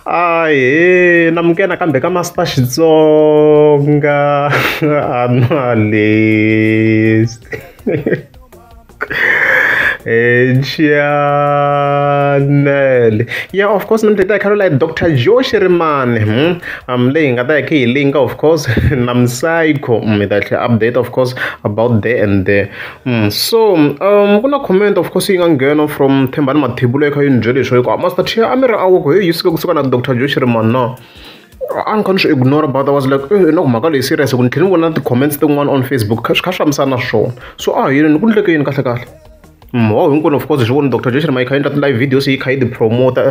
Ahee namukela kambe ka Master Xitsonga Analyst channel. Yeah, of course namhlanje hi kha like Dr. Joe Shirimani leyi hi nga ta hi kha hi linka of course na Msayco hi ta tlhela update of course about there and there. So ku na comment of course yi nga nghena from Thembani Mathebula yi kha yi ni byela leswaku Master T a mi ri a ku hey yi suke kusuka na Dr. Joe Shirimani na a ni kha ni swi ignore but I was like na ku mhaka leyi serious ku ni tlhela ni vona ti-comments tin'wana on Facebook swi kha swi fambisana na swona so a yini ni ku ndleke yini kahle kahle. Hinkwenu of course hi swi vona Dr. Joe Shirimani yi kha yi endla ti-live videos yi kha yi ti-promote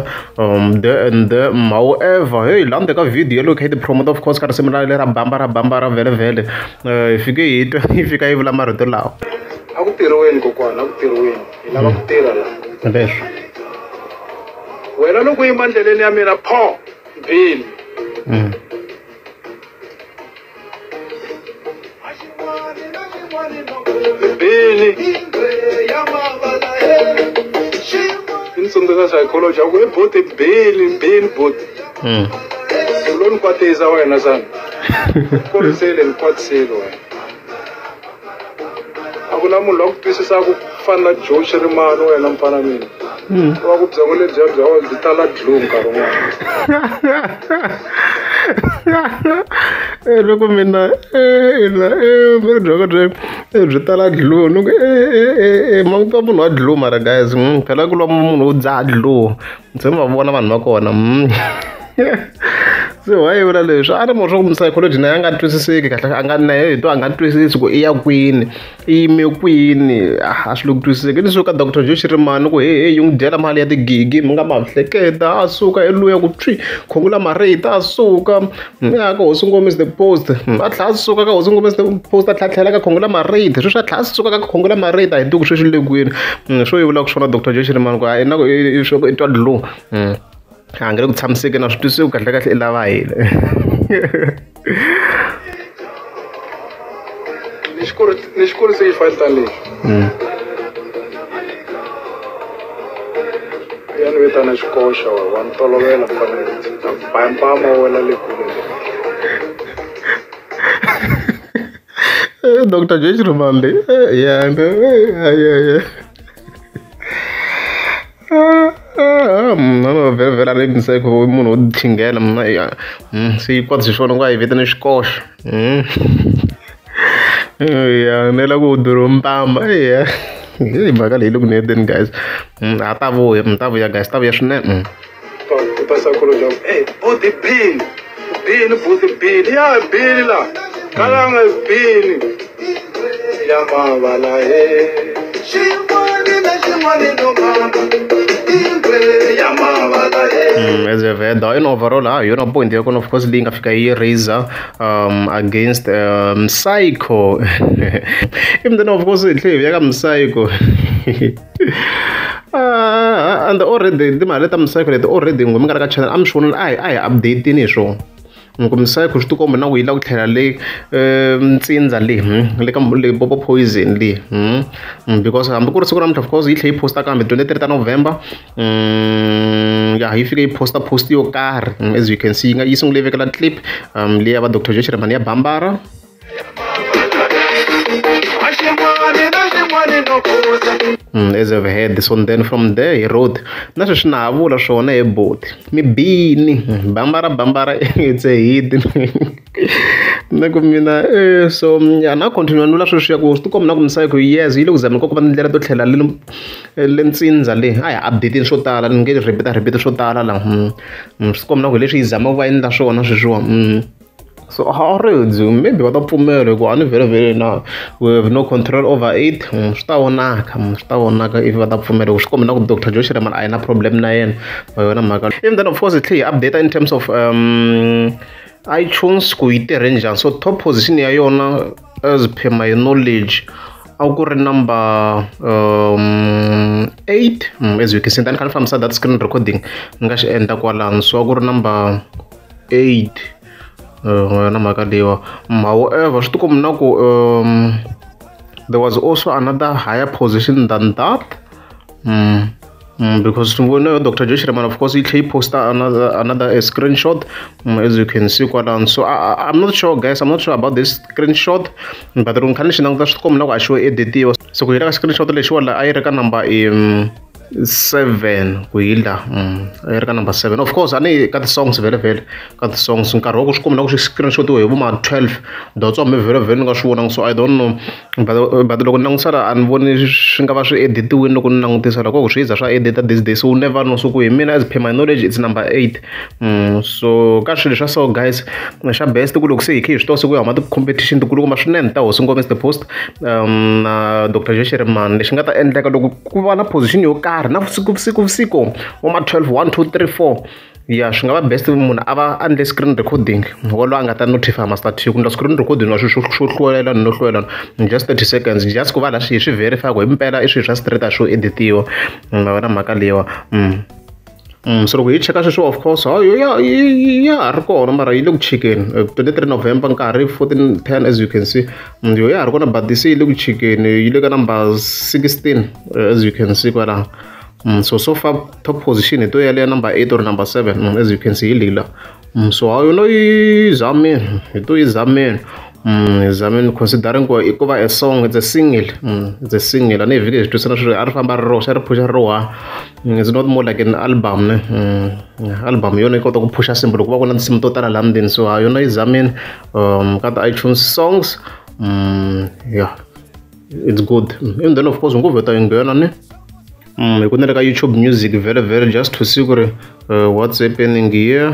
there and there. However hey laha ndzeni ka video yeleyo yi kha yi ti-promote of course ka risimu ra le ra bamba ra bamba ra vhele hi fike hi twa yi fika yi vula marito lawa. A ku tirhiweni kokwana, a ku tirhiweni hi lava ku tirha laha. Leswi wena loko u yima ndleleni ya mina pho mbili bini i ni tsundzuka psychology ya ku i buti bini bini buti u lo ni kwatisa wena sana korisele ni kwatisile wena a ku na munhu loyi a ku twisisaka ku fana na Joe Shirimani wena mfana mina wa ku byongo lebyiya bya wena byi tala glue nkarhi wun'wana. Loko mina mi ri byongo byi tala glue ni ku ma twa munhu wa glue mara guys phela ku lomba munhu wo dzaha glue se mi va vona vanhu va kona. Se why yi vula leswi a ri mo swa ku psychology na ya nga twisiseki kahle a nga na hi to a nga twisisi ku i ya kwini i yime kwini a swi le ku twisiseki ni suka Dr. Joe Shirimani ku hey hey yi n'wi dyela mali ya tigigi mi nga ma hleketa a suka hi luya ku tswi khongula marito a suka ya ka Hosi Ngome is the post a tlhela a suka ka Hosi Ngome is the post a tlhela tlhela ka khongula marito sweswi a tlhela a suka ka khongula marito a hi tivi ku sweswi le kwini swo yi vulaka swona Dr. Joe Shirimani ku a na ku i twa glue a nge le ku tshamiseki na swi twisisi ku kahle kahle i lava yini. Ni xi kurise yi file tanihi ya ni vitana xikoxa wa ni tolovela mfanelo ba mpama wela le kule le. Dr. Joe Shirimani leyi ya ya no vhele vhele a ri Msayco munhu wo thinghela mna se yi kwatisa swona ku a yi vitana xikoxa ya ni la ku durha mpama ya hi mhaka leyi le ku ni heteni guys a ta vuya ta vuya guys ta vuya swinene. Ta psychology hey buti bini bini buti bini ya bini la kalanga bini ya mavala he As we've heard, in overall, you know, point ya kona of course leyi nga fika yi raise against Msayco. Even then of course hi tlhela hi vuya ka Msayco. And already timali ta Msayco leti already n'we mi nga ri ka channel a mi swi vonile a hi update-ini hi swona. Ku Msayco swi tikomba na ku yi lava ku tlhela le ntsindza le le ka Limpopo Poison le because hambi ku ri siku namuntlha of course yi tlhela yi posta kambe 23 ta November ya yi fike yi posta post yo karhi as you can see yi nga yi sungule yi vekela clip leyi ya va Dr. Joe Shirimani ya Bambara. As I've heard, so then from there he wrote na sweswi na ha vula swona hi boti mi bini bambara bambara it's a hit na ku mina so ya na continue ni vula sweswi ya ku swi tikomba na ku Msayco yes yi le ku zameni ka ku va tindlela to tlhela le le ntsindza le a hi update-ini swo tala ni nge repeat repeat swo tala la swi tikomba na ku hi leswi yi zamaka ku va endla swona sweswiwa. So already maybe va ta pfumela hikuva a ni vhele vhele na we have no control over it swi ta vonaka swi ta vonaka if va ta pfumela swi komba na ku Dr. Joe Shirimani a yi na problem na yena hi yona mhaka. Even then of course hi tlhela hi update in terms of iTunes ku yi tirhe njhani so top position ya yona as per my knowledge a ku ri number 8 as you can see ni kha ni fambisa that screen recording ni nga xi endla kwalano so a ku ri number 8 yona mhaka leyiwa. However swi tikomba na ku there was also another higher position than that. Because we know Dr. Joe Shirimani, of course, he posted another screenshot, as you can see kwalano. So I'm not sure, guys, I'm not sure about this screenshot, but loko ni kha ni xi languta swi tikomba na ku a xo editiwa. So ku yi le ka screenshot lexiwa la a yi ri ka number 7 ku yi la, a yi ri ka number 7. Of course, a ni ka ti-songs vhele vhele ka ti-songs nkarhi wa ku swi komba na ku swi screenshotiwe hi vo ma 12 dots hambi vhele vhele ni nga swi vonangi, so I don't know, but loko ni langutisa la a ni voni swi nga va swi editiwini. Loko ni langutisa la ko ku swi za swa edita these days, so never know. So ku hi mina, as per my knowledge, it's number 8. So ka swilo swa so, guys, xa best ku loko se hi kha hi swi tiva se ku ya huma ti-competition tikulukumba swinene ta Hosi Ngome the Post na Dr. Joe Shirimani, lexi nga ta endleka loko ku va na position yo karhi na vusiku vusiku vusiku wa ma 12 1 2 3 4, ya swi nga va best munhu a va a endle screen recording wolowo a nga ta notify Master T ku endla screen recording wa swilo swo hlwela no hlwela, just 30 seconds, just ku va la swi hi swi verify ku hi mpela i swilo swa straight, a swo editiwa. Ma vona mhaka leyiwa. So loko hi cheka sweswo, of course, hayi, ya ha ri kona, mara yi le ku chikeni. 23 November, nkarhi 14:10, as you can see. Yo ya ha ri kona, but se yi le ku chikeni, yi le ka number 16, as you can see kwalaho. So far top position hi to yaleyo number 8 or number 7, as you can see hi leyi la. So hayi, yona yi zamini, hi to yi zamini. Hi zamini considering ku i ku va a song, it's a single. It's a single, a ni hi vhiki hi swi twisana swilo a ri famba ri roxe, a ri phusha ri ri one. It's not more like an album, ne. Album yona yi kota ku phusha simple loko ku va ku na tinsimu to tala laha ndzeni. So ha yona yi zamini ka ti-iTunes songs. Yeah, it's good. And then of course ngo vheta yi nghena ni hi ku na le ka YouTube Music very very, just to see ku ri what's happening here.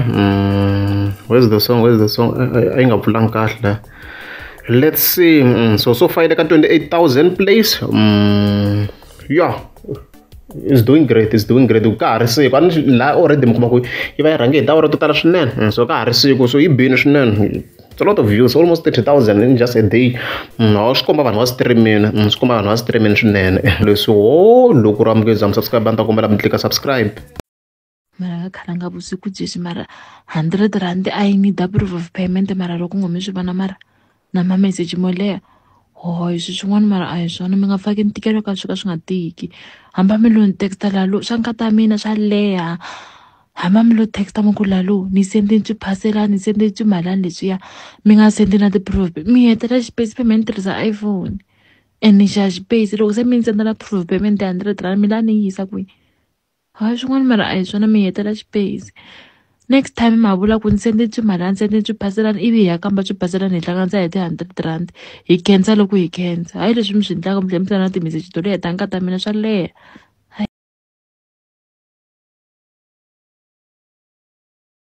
Where's the song? Where's the song? A yi nga pfulangi kahle. Let's see. So far yi le ka 28,000 plays. Yeah, it's doing great, it's doing great. Ka ha ri siku, a ni laha already mi kuma ku yi va yi rhange hi tiawara to tala swinene. So ka ha ri siku, so yi bini swinene. It's a lot of views, almost 30,000 in just a day. Swi komba vanhu va streamini, swi komba vanhu va streamini swinene leswi. Ho loko ri amukeza mi subscribe, a ni ta kombela mi tlika subscribe. Mara nga khalanga vusiku byeswi, mara R100 a yi need proof of payment, mara loko ngo mi swi vona, mara na ma message mo leha hoyi swilo swin'wana, mara a hi swona mi nga faki ntikelo ka swo ka swi nga tiki. Hamba mi lo ni texta lalo swa nkata mina swa leha, hamba mi lo texta mi ku lalo ni sendini swiphaselani, ni sendini swimalani leswiya, mi nga sendi na ti-proof, mi hetela xipesi. Payment ni tirhisa iPhone and ni xava xipesi. Loko se mi ni sendela proof payment ya R100, mi la ni yi yisa kwihi? Hayi, swin'wana mara a hi swona, mi hetela xipesi. Next time ma vula ku ni sende swimalani, sende swiphaselani, ivi hi ya kamba swiphaselani, hi hlanganisa hi ti-R100, hi khensa loko hi khensa. Hayi leswi mi swi endlaka, mi tlhela mi senda na timeseji to leha ta nkata mina swa leha.